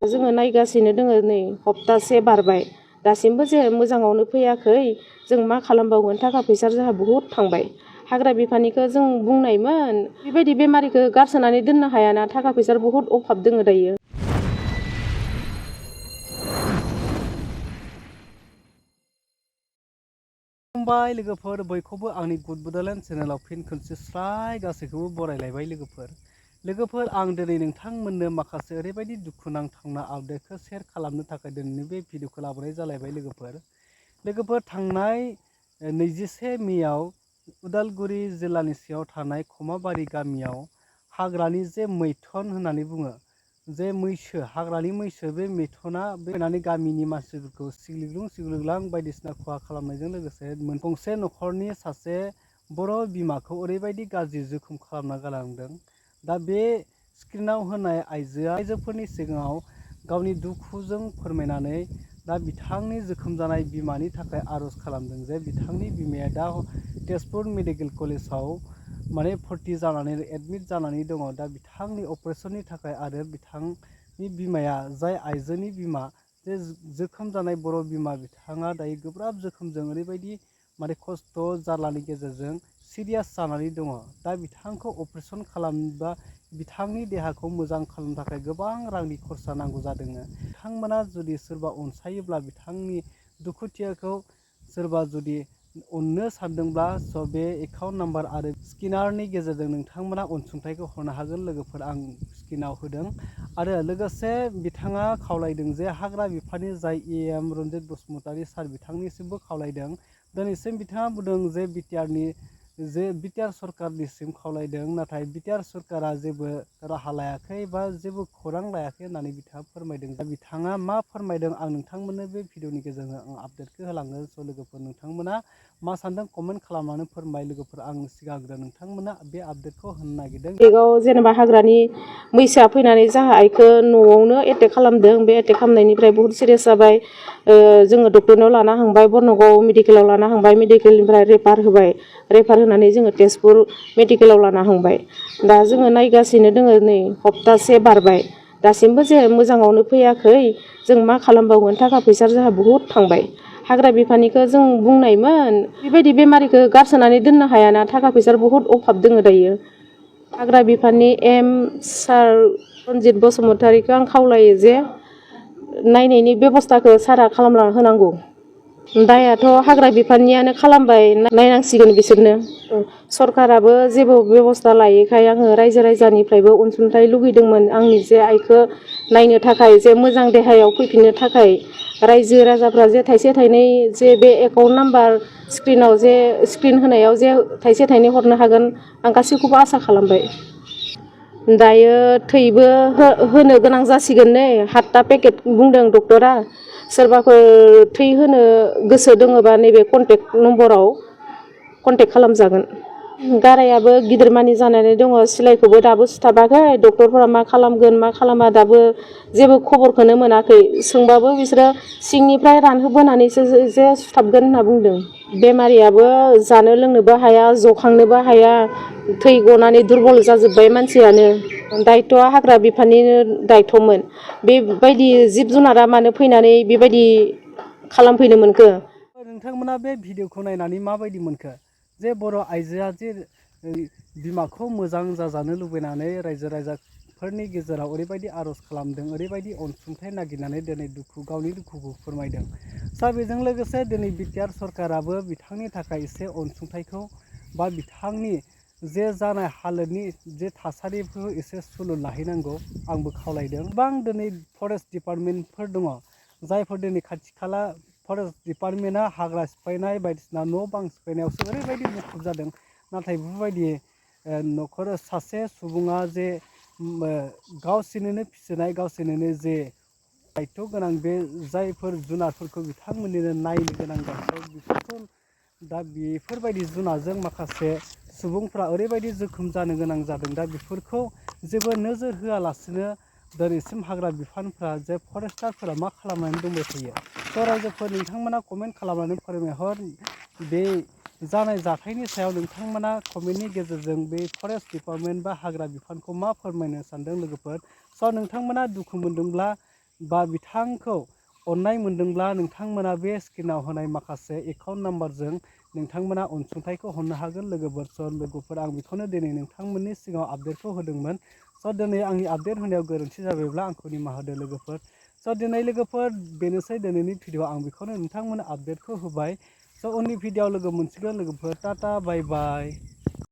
जोङो नायगासिनो दोङो नै हप्तासे बारबाय दासिमबो जे मोजाङावनो फैयाखै जों मा खालामबावगोन थाखा फैसा जोंहा बहुद थांबाय हाग्रा बिफाननिखौ जों बुंनायमोन बेबायदि बेमारिखौ गारसोनानै दोननो हायाना थाखा फैसा बहुद अभाब दोङो दायो। खुलुमबाय लोगोफोर बयखौबो आंनि गुड बड'लेण्ड चेनेलाव फिन खनसे स्राय गासैखौबो बरायलायबाय लोगोफोर आं दिनै नोंथांमोननो माखासे ओरैबायदि दुखुनांथावना आपडेटखौ शेयार खालामनो थाखाय दिनैनि बे भिडिअखौ लाबोनाय जालायबाय लोगोफोर थांनाय 21 मेआव उदालगुरि जिल्लानि सिङाव थानाय खमाबारि गामियाव हाग्रानि जे मैथुन होननानै बुङो जे मैसो हाग्रानि मैसो बे मैथुना फैनानै गामिनि मानसिफोरखौ सिग्लुग्लां बायदिसिना खहा खालामनायजों लोगोसे गंसे न'खरनि सासे बर' बिमाखौ ओरैबायदि गाज्रि जोखोम खालामना गालांदों। दा बे स्क्रिनाव होनाय आइजोफोरनि सिगाङाव गावनि दुखुजों फोरमायनानै दा बिथांनि जोखोम जानाय बिमानि थाखाय आर'ज खालामदों जे बिथांनि बिमाया दा तेजपुर मेडिकेल कलेजाव माने भर्ति जानानै एडमिट जानानै दङ। दा बिथांनि अपारेशननि थाखाय आरो बिथांनि बिमाया जाय आइजोनि बिमा जे जोखोम जानाय बर' बिमा बिथाङा दायो गोब्राब जोखोमजों ओरैबायदि माने खस्थ' जारलानि गेजेरजों सिरियास जानानै दङ। दा बिथांखौ अपारेशन खालामबा बिथांनि देहाखौ मोजां खालामनो थाखाय गोबां रांनि खरसा नांगौ जादों। बिथांमोना जुदि सोरबा अनसायोब्ला बिथांनि दुखुथियाखौ सोरबा जुदि अननो सानदोंब्ला बे एकाउन्ट नाम्बार आरो स्केनारनि गेजेरजों नोंथांमोना अनसुंथाइखौ हरनो हागोन। लोगोफोर आं स्क्रिनाव होदों आरो लोगोसे बिथाङा खावलायदों जे हाग्रा बिफाननि जाय EM रन्जित बसुमतारी सार बिथांनिसिमबो खावलायदों। दिनैसिम बिथाङा बुंदों जे बिटिआर सरकारनिसिम खावलायदों, नाथाय बिटिआर सरकारा जेबो राहा लायाखै बा जेबो खौरां लायाखै होननानै बिथाङा फोरमायदों। दा बिथाङा मा फोरमायदों आं नोंथांमोननो बे भिडिअनि गेजेरजों आं आपडेटखौ होलांगोन। स' लोगोफोर नोंथांमोना मा सानदों कमेन्ट खालामनानै फोरमाय। लोगोफोर आं सिगांग्रो नोंथांमोना बे आपडेटखौ होनो नागिरदों। बेगाव जेनेबा हाग्रानि मैसोआ फैनानै जाहा आइखौ न'आवनो एटेक खालामदों। बे एटेक खालामनायनिफ्राय बहुत सिरियास जाबाय। जोङो डक्टरनाव लाना थांबाय, बर्नगाव मेडिकेलाव लाना थांबाय, मेडिकेलनिफ्राय रेफार होनानै जोङो तेजपुर मेडिकेलाव लाना थांबाय। दा जोङो नायगासिनो दोङो नै हप्तासे बारबाय दासिमबो जे मोजाङावनो फैयाखै जों मा खालामबावगोन थाखा फैसा जोंहा बहुद थांबाय हाग्रा बिफाननिखौ जों बुंनायमोन बेबायदि बेमारिखौ गारसोनानै दोननो हायाना थाखा फैसा बहुद अभाब दोङो दायो। हाग्रा बिफाननि सार रन्जित बसुमतारीखौ आं खावलायो जे नायनायनि बेब'स्थाखौ सारा खालामना होनांगौ। दायाथ' हाग्रा बिफाननियानो खालामबाय, नायनांसिगोन बिसोरनो। सरकाराबो जेबो बेब'स्था लायैखाय आङो रायजो राजानिफ्रायबो अनसुंथाइ लुगैदोंमोन आंनि जे आइखौ नायनो थाखाय, जे मोजां देहायाव फैफिननो थाखाय। रायजो राजाफ्रा जे थाइसे थाइनै जे बे एकाउन्ट नाम्बार स्क्रिन होनायाव जे थाइसे थाइनै हरनो हागोन आं गासैखौबो आसा खालामबाय। दायो थैबो होनो गोनां जासिगोन नै 7टा पेकेट बुंदों डक्टरा। सोरबाफोर थै होनो गोसो दङबा नैबे कन्टेक्ट नम्बराव कन्टेक्ट खालामजागोन। गारायाबो गिदिरमानि जानानै दङ, सिलाइखौबो दाबो सुथाबाखै। डक्टरफोरा मा खालामगोन मा खालामा दाबो जेबो खबरखौनो मोनाखै। सोंबाबो बिसोरो सिंनिफ्राय रानहोबोनानैसो जे सुथाबगोन होनना बुंदों। बेमारियाबो जानो लोंनोबो हाया, जखांनोबो हाया, थै गनानै दुरबल जाजोब्बाय मानसियानो। दायथ'आ हाग्रा बिफाननिनो दायथ'मोन। बेबायदि जिब जुनारा मानो फैनानै बेबायदि खालामफैनो मोनखो? नोंथांमोना बे भिडिअखौ नायनानै माबायदि मोनखो? जे बर' आइजोआ जे बिमाखौ मोजां जाजानो लुबैनानै रायजो राजाफोरनि गेजेराव ओरैबायदि आर'ज खालामदों, ओरैबायदि अनसुंथाइ नागिरनानै दिनै गावनि दुखुखौ फोरमायदों। दा बेजों लोगोसे दिनै बिटिआर सरकाराबो बिथांनि थाखाय एसे अनसुंथाइखौ बा बिथांनि जे जानाय हालोदनि जे थासारिफोरखौ एसे सुलुन लाहैनांगौ आंबो खावलायदों। गोबां दिनै फरेस्ट डिपार्टमेन्टफोर दङ, जायफोर दिनै खाथि खाला फरेस्ट डिपार्टमेन्टआ हाग्रा सिफायनाय बायदिसिना न' बां सिफायनायावसो ओरैबायदि मुखुब जादों। नाथाय बेफोरबायदि सासे सुबुङा जे गावसोरनो फिसिनाय गावसोरनो जे दायथ' गोनां बे जायफोर जुनारफोरखौ बिथांमोननिनो नायनो गोनां जायो बेफोरखौ दा बेफोरबायदि जुनारजों माखासे सुबुंफ्रा ओरैबायदि जोखोम जानो गोनां जादों। दा बेफोरखौ जेबो नोजोर होआलासिनो दिनैसिम हाग्रा बिफानफ्रा जे फरेस्टारफोरा मा खालामनानै दंबाय थायो। स' रायजोफोर नोंथांमोना कमेन्ट खालामनानै फोरमायहर बे जानाय जाथायनि सायाव नोंथांमोना कमेन्टनि गेजेरजों बे फरेस्ट डिपार्टमेन्ट बा हाग्रा बिफानखौ मा फोरमायनो सानदों। लोगोफोर स' नोंथांमोना दुखु मोनदोंब्ला बा बिथांखौ अननाय मोनदोंब्ला नोंथांमोना बे स्क्रिनाव होनाय माखासे एकाउन्ट नाम्बारजों नोंथांमोना अनसुंथाइखौ हरनो हागोन। लोगोफोर आं बेखौनो दिनै नोंथांमोननि सिगाङाव आपडेटखौ होदोंमोन। स' दिनै आंनि आपडेट होनायाव गोरोन्थि जाबायब्ला आंखौ निमाहा होदो लोगोफोर। स' दिनै लोगोफोर बेनोसै दिनैनि भिडिअ आं बेखौनो नोंथांमोननो आपडेटखौ होबाय। स' उननि भिडिअआव लोगो मोनसिगोन लोगोफोर। टाटा बाय बाय।